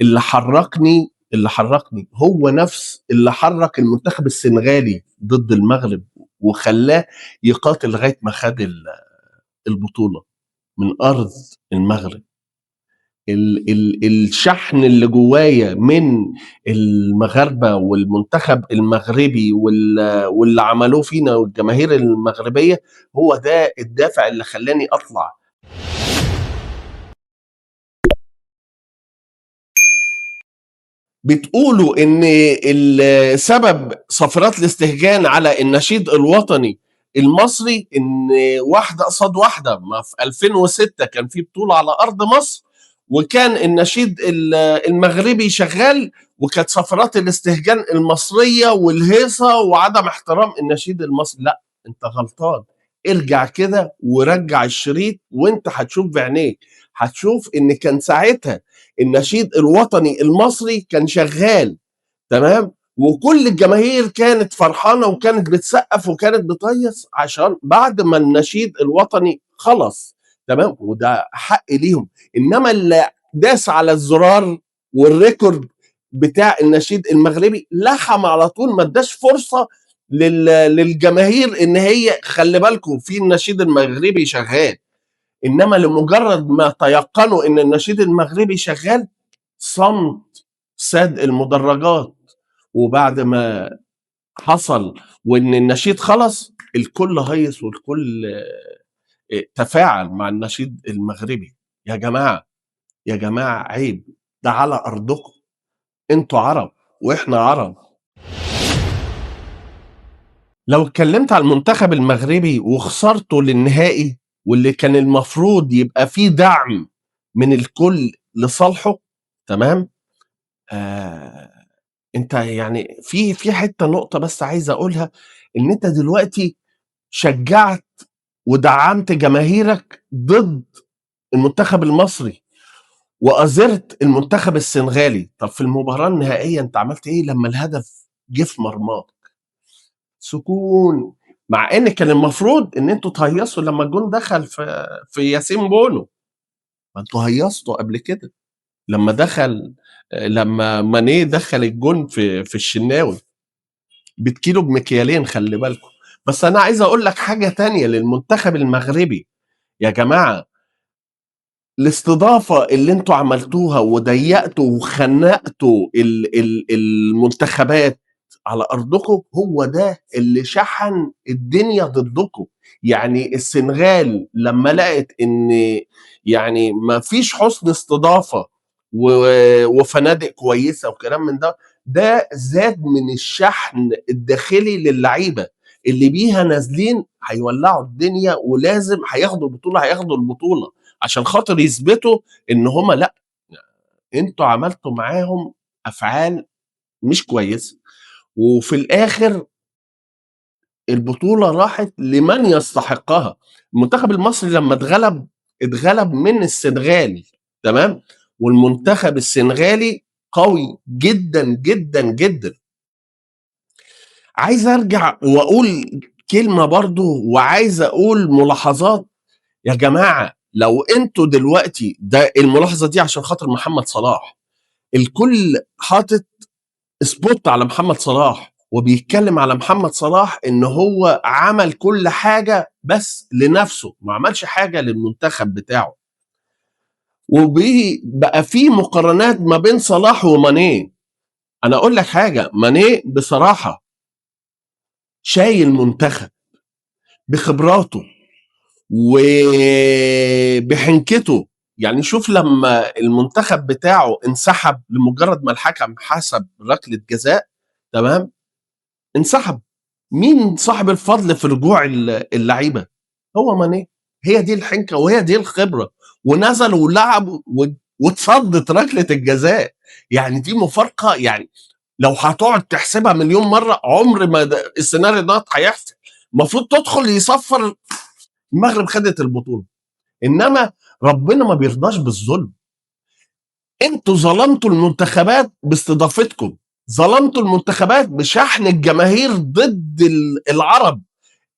اللي حركني هو نفس اللي حرك المنتخب السنغالي ضد المغرب وخلاه يقاتل لغاية ما خد البطولة من ارض المغرب. ال ال الشحن اللي جوايا من المغاربة والمنتخب المغربي واللي عملوه فينا والجماهير المغربية، هو ده الدافع اللي خلاني اطلع. بتقولوا ان السبب صفرات الاستهجان على النشيد الوطني المصري ان واحدة قصاد واحدة، ما في 2006 كان في بطوله على ارض مصر وكان النشيد المغربي شغال، وكانت صفرات الاستهجان المصرية والهيصه وعدم احترام النشيد المصري. لا، انت غلطان، ارجع كده ورجع الشريط وانت هتشوف بعينيك، هتشوف ان كان ساعتها النشيد الوطني المصري كان شغال تمام، وكل الجماهير كانت فرحانة وكانت بتسقف وكانت بتهيص عشان بعد ما النشيد الوطني خلص تمام، وده حق ليهم. انما اللي داس على الزرار وال record بتاع النشيد المغربي لحم على طول، ما اداش فرصة للجماهير ان هي خلي بالكم في النشيد المغربي شغال. انما لمجرد ما تيقنوا ان النشيد المغربي شغال، صمت ساد المدرجات. وبعد ما حصل وان النشيد خلص، الكل هيص والكل تفاعل مع النشيد المغربي. يا جماعة، يا جماعة عيب، ده على ارضكم، انتوا عرب واحنا عرب. لو اتكلمت على المنتخب المغربي وخسارته للنهائي واللي كان المفروض يبقى فيه دعم من الكل لصالحه تمام، انت يعني في حتة نقطة بس عايز اقولها، ان انت دلوقتي شجعت ودعمت جماهيرك ضد المنتخب المصري وأزرت المنتخب السنغالي. طب في المباراة النهائية انت عملت ايه لما الهدف جه في مرماك؟ سكون، مع ان كان المفروض ان انتوا تهيصوا لما الجون دخل في ياسين بونو. ما انتوا هيصتوا قبل كده لما ماني دخل الجون في الشناوي بتكيلو بمكيالين، خلي بالكم. بس انا عايز اقول لك حاجة تانية للمنتخب المغربي، يا جماعة الاستضافة اللي انتوا عملتوها وضيقتوا وخنقتوا المنتخبات على ارضكم، هو ده اللي شحن الدنيا ضدكم. يعني السنغال لما لقت ان ما فيش حسن استضافة وفنادق كويسة وكلام من ده، ده زاد من الشحن الداخلي للعيبة اللي بيها نازلين هيولعوا الدنيا، ولازم هياخدوا البطولة، هياخدوا البطولة عشان خاطر يثبتوا ان هما لا، انتوا عملتوا معاهم افعال مش كويسة، وفي الاخر البطولة راحت لمن يستحقها. المنتخب المصري لما اتغلب من السنغال تمام، والمنتخب السنغالي قوي جدا جدا جدا. عايز ارجع واقول كلمة برضو، وعايز اقول ملاحظات يا جماعة. لو انتوا دلوقتي، ده الملاحظة دي عشان خاطر محمد صلاح، الكل حاطط سبوت على محمد صلاح وبيتكلم على محمد صلاح ان هو عمل كل حاجة بس لنفسه، ما عملش حاجة للمنتخب بتاعه، وبقى في مقارنات ما بين صلاح وماني. انا اقول لك حاجة، ماني بصراحة شايل منتخب بخبراته وبحنكته. شوف لما المنتخب بتاعه انسحب لمجرد ما الحكم حسب ركلة جزاء تمام، انسحب. مين صاحب الفضل في رجوع اللعيبة؟ هو ماني. هي دي الحنكة وهي دي الخبرة، ونزلوا ولعبوا واتصدت ركلة الجزاء. دي مفارقة، لو هتقعد تحسبها مليون مرة عمر ما السيناريو ده هيحصل. المفروض تدخل يصفر المغرب خدت البطولة، إنما ربنا ما بيرضاش بالظلم. انتوا ظلمتوا المنتخبات باستضافتكم، ظلمتوا المنتخبات بشحن الجماهير ضد العرب.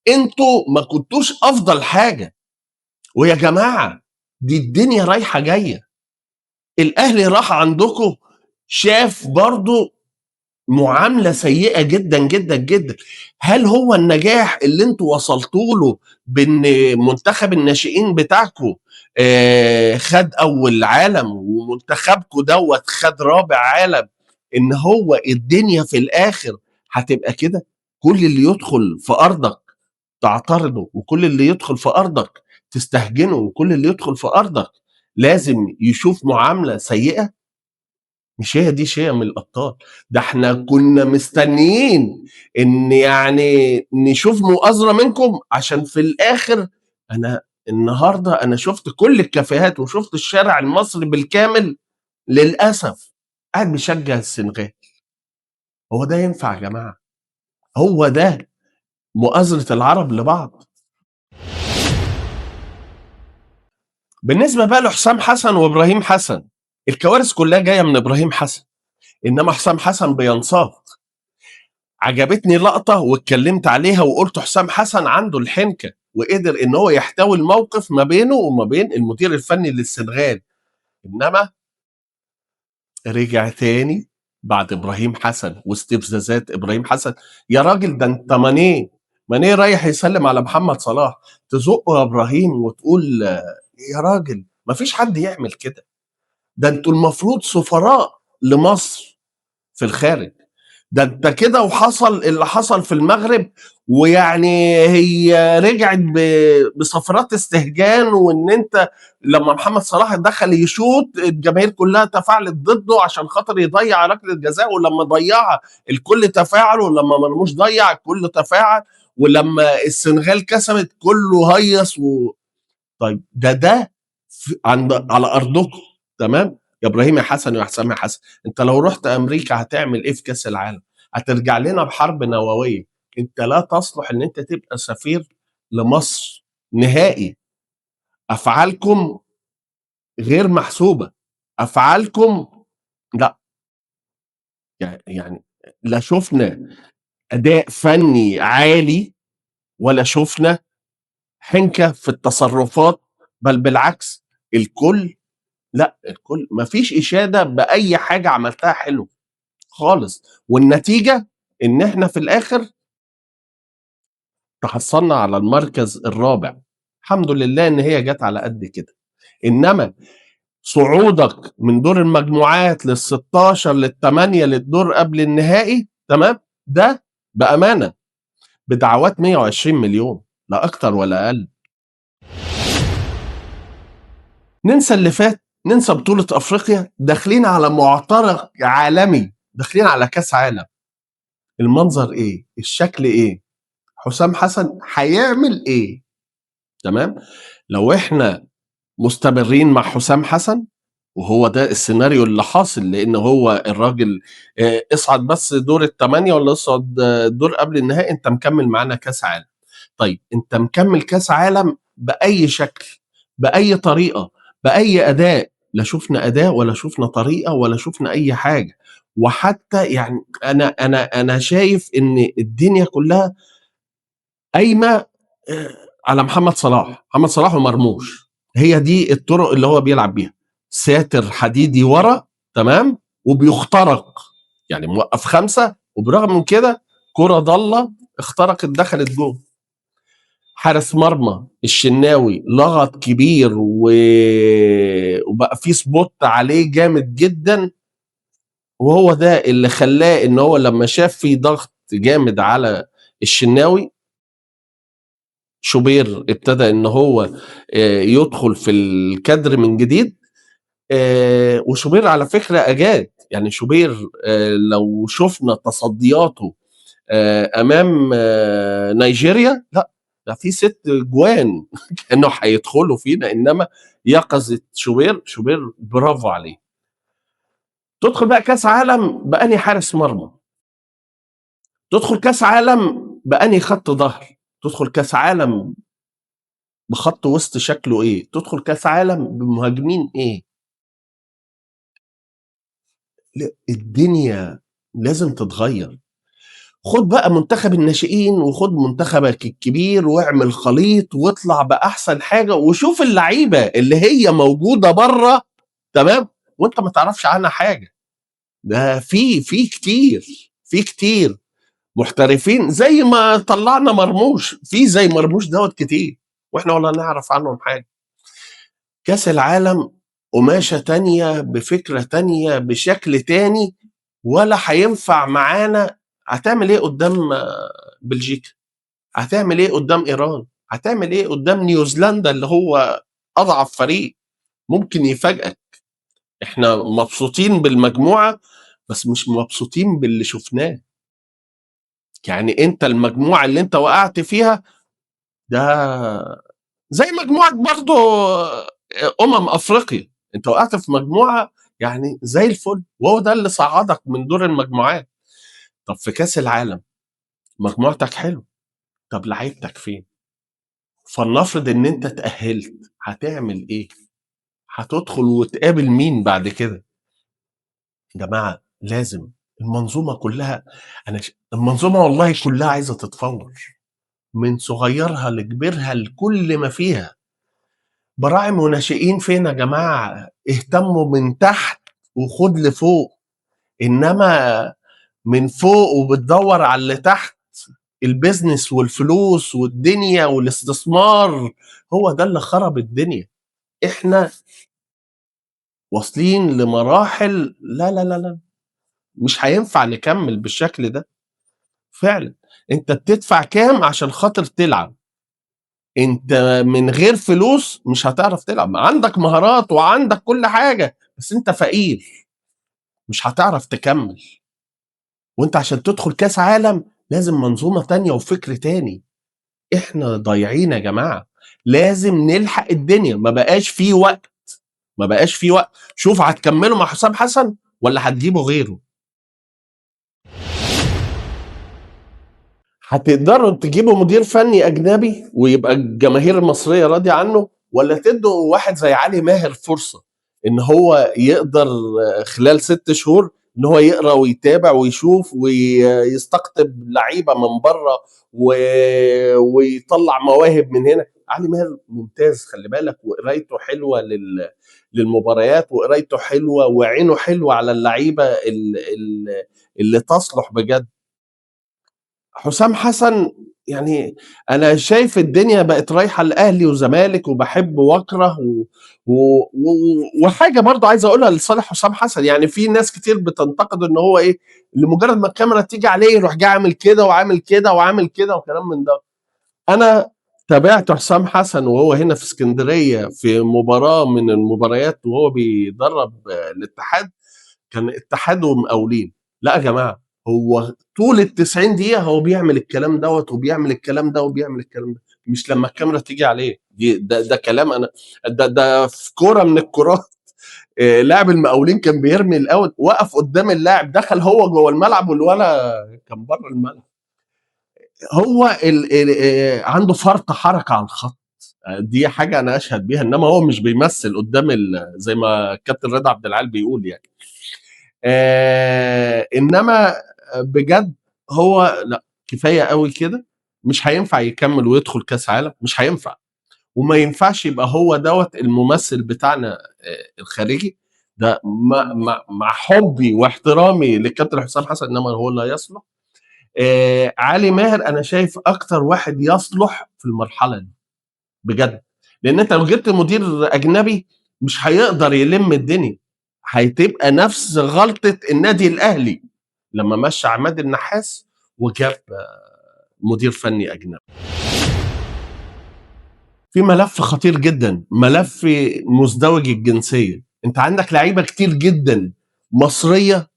انتوا ما كنتوش افضل حاجة. ويا جماعة دي الدنيا رايحة جاية، الاهلي راح عندكم شاف برضو معاملة سيئه جدا جدا جدا. هل هو النجاح اللي انتوا وصلتوا له بان منتخب الناشئين بتاعكم خد اول عالم ومنتخبكم دوت خد رابع عالم، ان هو الدنيا في الاخر هتبقى كده؟ كل اللي يدخل في ارضك تعترضه، وكل اللي يدخل في ارضك تستهجنه، وكل اللي يدخل في ارضك لازم يشوف معاملة سيئه. مش هي دي شيء من الابطال. ده احنا كنا مستنيين ان يعني نشوف مؤازره منكم، عشان في الاخر انا النهارده انا شفت كل الكافيهات وشفت الشارع المصري بالكامل للاسف قاعد بيشجع السنغال. هو ده ينفع يا جماعة؟ هو ده مؤازره العرب لبعض؟ بالنسبة بقى لحسام حسن وابراهيم حسن، الكوارث كلها جاية من ابراهيم حسن، انما حسام حسن بينساق. عجبتني لقطة واتكلمت عليها وقلت حسام حسن عنده الحنكه وقدر ان هو يحتوي الموقف ما بينه وما بين المدير الفني للسنغال، انما رجع تاني بعد ابراهيم حسن واستفزازات ابراهيم حسن. يا راجل ده انت ماني رايح يسلم على محمد صلاح، تزقه يا ابراهيم وتقول يا راجل ما فيش حد يعمل كده، ده انتوا المفروض سفراء لمصر في الخارج، ده انت كده. وحصل اللي حصل في المغرب، ويعني هي رجعت بصفرات استهجان، وان انت لما محمد صلاح دخل يشوط الجماهير كلها تفاعلت ضده عشان خاطر يضيع ركلة جزاء، ولما ضيعها الكل تفاعل، ولما مرموش ضيع الكل تفاعل، ولما السنغال كسبت كله هيص طيب ده عند على ارضكم، تمام يا ابراهيم يا حسن يا حسام يا حسن، انت لو رحت امريكا هتعمل ايه في كاس العالم؟ هترجع لنا بحرب نووية. انت لا تصلح ان انت تبقى سفير لمصر نهائي. افعالكم غير محسوبة، افعالكم لا، يعني لا شفنا اداء فني عالي ولا شفنا حنكه في التصرفات، بل بالعكس الكل، لا الكل مفيش اشاده باي حاجة عملتها حلو خالص. والنتيجة ان احنا في الاخر تحصلنا على المركز الرابع، الحمد لله ان هي جت على قد كده. انما صعودك من دور المجموعات لل16 لل8 للدور قبل النهائي، تمام، ده بامانه بدعوات 120 مليون، لا اكتر ولا اقل. ننسى اللي فات، ننسى بطولة أفريقيا، داخلين على معترك عالمي، داخلين على كاس عالم. المنظر إيه؟ الشكل إيه؟ حسام حسن هيعمل إيه؟ تمام؟ لو إحنا مستمرين مع حسام حسن، وهو ده السيناريو اللي حاصل، لأن هو الراجل اصعد بس دور الثمانية ولا اصعد دور قبل النهائي، أنت مكمل معانا كاس عالم. طيب أنت مكمل كاس عالم بأي شكل، بأي طريقة، بأي أداء؟ لا شفنا أداء ولا شفنا طريقة ولا شفنا أي حاجة. وحتى يعني أنا شايف إن الدنيا كلها قايمة على محمد صلاح، محمد صلاح ومرموش، هي دي الطرق اللي هو بيلعب بيها، ساتر حديدي ورا، تمام، وبيخترق، يعني موقف 5 وبرغم من كده كرة ضالة اخترقت دخلت جول. حارس مرمى الشناوي لغط كبير وبقى في spot عليه جامد جدا، وهو ده اللي خلاه ان هو لما شاف في ضغط جامد على الشناوي، شوبير ابتدى ان هو يدخل في الكادر من جديد. وشوبير على فكرة اجاد، يعني شوبير لو شفنا تصدياته امام نيجيريا، لا ده في 6 جوان كانوا هيدخلوا فينا، انما يقظة شوبير، شوبير برافو عليه. تدخل بقى كاس عالم بأني حارس مرمى، تدخل كاس عالم بأني خط ظهر، تدخل كاس عالم بخط وسط شكله ايه، تدخل كاس عالم بمهاجمين ايه. لا، الدنيا لازم تتغير. خد بقى منتخب الناشئين وخد منتخبك الكبير واعمل خليط واطلع بأحسن حاجة، وشوف اللعيبة اللي هي موجودة بره، تمام، وانت ما تعرفش عنها حاجة. ده في كتير، في كتير محترفين زي ما طلعنا مرموش، في زي مرموش دوت كتير واحنا ولا نعرف عنهم حاجة. كاس العالم قماشة تانية بفكره تانية بشكل تاني، ولا هينفع معانا. هتعمل ايه قدام بلجيكا؟ هتعمل ايه قدام ايران؟ هتعمل ايه قدام نيوزيلندا اللي هو اضعف فريق ممكن يفاجئك؟ احنا مبسوطين بالمجموعة بس مش مبسوطين باللي شفناه. يعني انت المجموعة اللي انت وقعت فيها ده زي مجموعة برضو افريقيا، انت وقعت في مجموعة يعني زي الفل، وهو ده اللي صعدك من دور المجموعات. طب في كاس العالم مجموعتك حلو، طب لعيبتك فين؟ فلنفرض ان انت تأهلت، هتعمل ايه؟ هتدخل وتقابل مين بعد كده؟ يا جماعة لازم المنظومة كلها، المنظومة والله كلها عايزه تتفور من صغيرها لكبيرها لكل ما فيها. براعم وناشئين فين يا جماعة؟ اهتموا من تحت وخد لفوق، انما من فوق وبتدور على اللي تحت، ال business والفلوس والدنيا والاستثمار هو ده اللي خرب الدنيا. احنا واصلين لمراحل لا لا لا لا، مش هينفع نكمل بالشكل ده. فعلا انت بتدفع كام عشان خاطر تلعب؟ انت من غير فلوس مش هتعرف تلعب. عندك مهارات وعندك كل حاجة بس انت فقير، مش هتعرف تكمل. وانت عشان تدخل كاس عالم لازم منظومة تانية وفكر تاني. احنا ضايعين يا جماعة، لازم نلحق الدنيا. ما بقاش في وقت، ما بقاش في وقت. شوف هتكملوا مع حسام حسن ولا هتجيبوا غيره؟ هتقدروا تجيبوا مدير فني اجنبي ويبقى الجماهير المصرية راضية عنه، ولا تدوا واحد زي علي ماهر فرصة ان هو يقدر خلال 6 شهور ان هو يقرا ويتابع ويشوف ويستقطب لعيبة من بره ويطلع مواهب من هنا؟ علي ماهر ممتاز، خلي بالك، وقرايته حلوة للمباريات، وقرايته حلوة وعينه حلوة على اللعيبة اللي تصلح بجد. حسام حسن يعني انا شايف الدنيا بقت رايحة الاهلي وزمالك، وبحب واكره وحاجه برضه عايز اقولها لصالح حسام حسن، يعني في ناس كتير بتنتقد ان هو ايه، لمجرد ما الكاميرا تيجي عليه يروح جاي عامل كده وعامل كده وعامل كده وكلام من ده. انا تابعت حسام حسن وهو هنا في اسكندرية في مباراة من المباريات وهو بيدرب الاتحاد، كان اتحاد ومقاولين. لا يا جماعة، هو طول ال90 دقيقة هو بيعمل الكلام دوت وبيعمل الكلام ده وبيعمل الكلام ده، مش لما الكاميرا تيجي عليه. دي ده كلام انا، ده في كورة من الكرات، لاعب المقاولين كان بيرمي الاوت، وقف قدام اللاعب، دخل هو جوه الملعب والولا كان بره الملعب. هو ال عنده فرط حركة على الخط، دي حاجة انا اشهد بيها، انما هو مش بيمثل قدام زي ما الكابتن رضا عبد العال بيقول يعني. انما بجد هو لا، كفاية قوي كده، مش هينفع يكمل ويدخل كاس عالم، مش هينفع. وما ينفعش يبقى هو دوت الممثل بتاعنا الخارجي ده. مع حبي واحترامي للكابتن حسام حسن، انما هو لا يصلح. علي ماهر انا شايف اكتر واحد يصلح في المرحلة دي بجد، لان انت لو جبت مدير اجنبي مش هيقدر يلم الدنيا، هتبقى نفس غلطه النادي الاهلي لما مشى عماد النحاس وجاب مدير فني اجنبي. في ملف خطير جدا، ملف مزدوج الجنسية. انت عندك لعيبة كتير جدا مصرية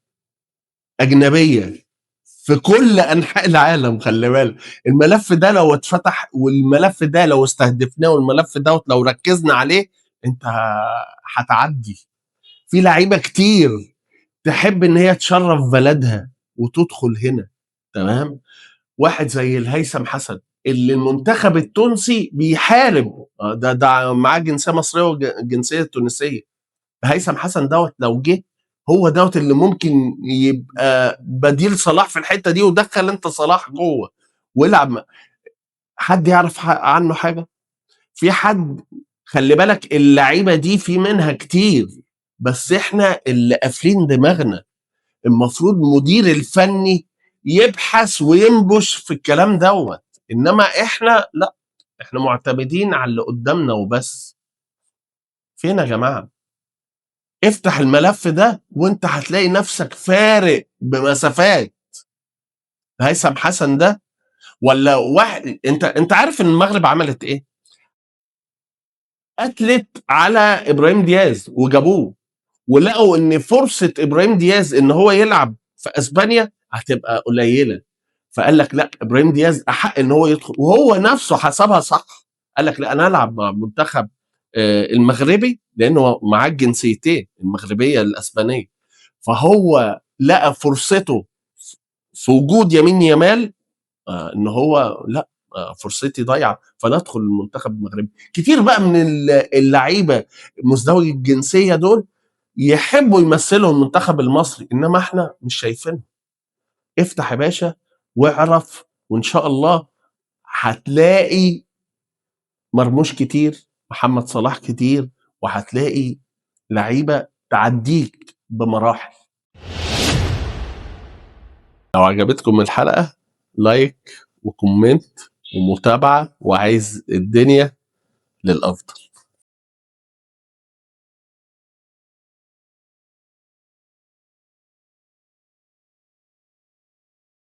اجنبية في كل انحاء العالم، خلي بالك. الملف ده لو اتفتح، والملف ده لو استهدفناه، والملف ده لو ركزنا عليه، انت هتعدي. في لعيبة كتير تحب ان هي تشرف بلدها وتدخل هنا، تمام؟ واحد زي الهيثم حسن اللي المنتخب التونسي بيحارب، ده معاه جنسية مصرية وجنسيه تونسية. هيثم حسن دوت لو جه، هو دوت اللي ممكن يبقى بديل صلاح في الحتة دي، ودخل انت صلاح جوه والعب. حد يعرف عنه حاجة؟ في حد؟ خلي بالك اللعيبة دي في منها كتير، بس احنا اللي قافلين دماغنا. المفروض مدير الفني يبحث وينبش في الكلام دوت، انما احنا لا، احنا معتمدين على اللي قدامنا وبس. فين يا جماعة؟ افتح الملف ده وانت هتلاقي نفسك فارق بمسافات. هيثم حسن ده ولا واحد، انت عارف ان المغرب عملت ايه؟ قتلت على ابراهيم دياز وجابوه، ولقوا ان فرصة ابراهيم دياز ان هو يلعب في اسبانيا هتبقى قليله، فقال لك لا ابراهيم دياز احق ان هو يدخل، وهو نفسه حسبها صح، قال لك لا انا العب مع منتخب المغربي لانه معاه الجنسيتين المغربية الاسبانية، فهو لقى فرصته في وجود يمين يامال، ان هو لا، فرصتي ضايعة فانا ادخل المنتخب المغربي. كتير بقى من اللعيبة مزدوج الجنسية دول يحبوا يمثلوا المنتخب المصري، انما احنا مش شايفينهم. افتح يا باشا واعرف، وان شاء الله هتلاقي مرموش كتير، محمد صلاح كتير، وهتلاقي لعيبة تعديك بمراحل. لو عجبتكم الحلقة like و comment ومتابعة، وعايز الدنيا للافضل.